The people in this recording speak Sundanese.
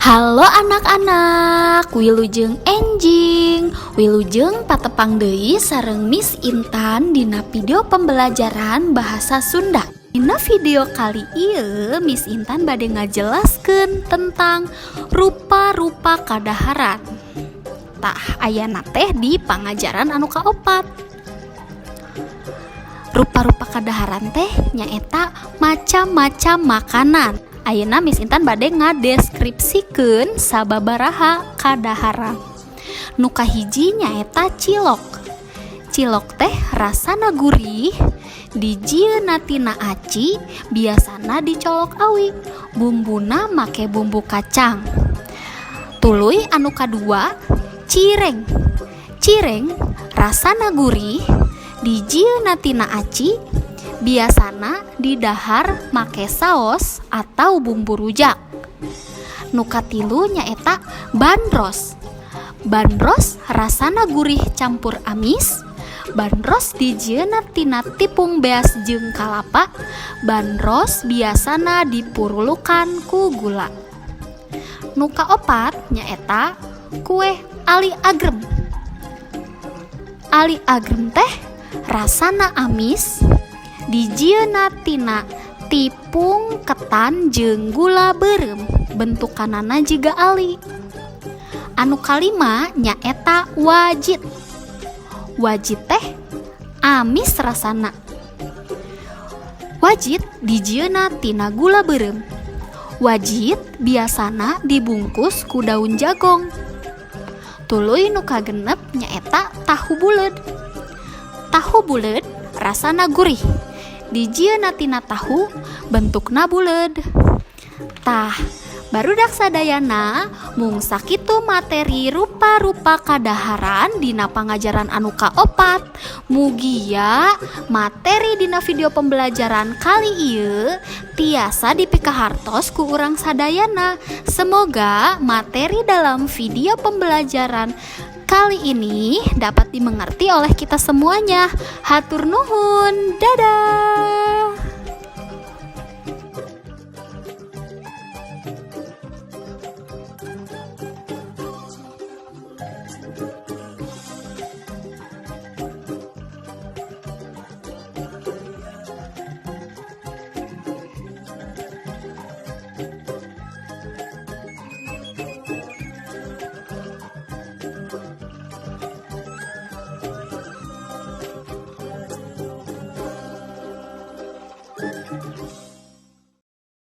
Halo anak-anak, wilujeng enjing. Wilujeng patepang deui sareng Miss Intan dina video pembelajaran bahasa Sunda. Dina video kali ieu, Miss Intan bade ngajelaskeun tentang rupa-rupa kadaharan. Tah, ayana teh di pangajaran anu kaopat. Rupa-rupa kadaharan teh nyaeta macam-macam makanan. Ayeuna Miss Intan bade ngadeskripsikeun sababaraha kadaharan. Nu kahiji nyaeta cilok. Cilok teh rasana gurih, dijieunna tina aci, biasana dicolok awi, bumbuna make bumbu kacang. Tuluy anu kadua, cireng. Cireng rasana gurih, dijieunna tina aci, biasana didahar make saos atau bumbu rujak. Nu katilu nyaeta bandros. Bandros rasana gurih campur amis. Bandros dijieunna tina tipung beas jeung kalapa. Bandros biasana dipurulukan ku gula. Nu kaopat nyaeta kue ali agrem. Ali agrem teh rasana amis, dijieunna tina tipung ketan jeung gula beureum, bentukanana jiga ali. Anu kalima nyaeta wajit. Wajit teh amis rasana. Wajit dijieunna tina gula beureum. Wajit biasana dibungkus ku daun jagong. Tuluy nu kagenep nyaeta tahu buleud. Tahu buleud rasana gurih, dijieunna tina tahu, bentukna buleud. Tah, barudak sadayana, mung sakitu materi rupa-rupa kadaharan dina pangajaran anu kaopat. Mugia materi dina video pembelajaran kali ieu tiasa dipikahartos ku urang sadayana. Semoga materi dalam video pembelajaran kali ini dapat dimengerti oleh kita semuanya. Hatur nuhun, dadah.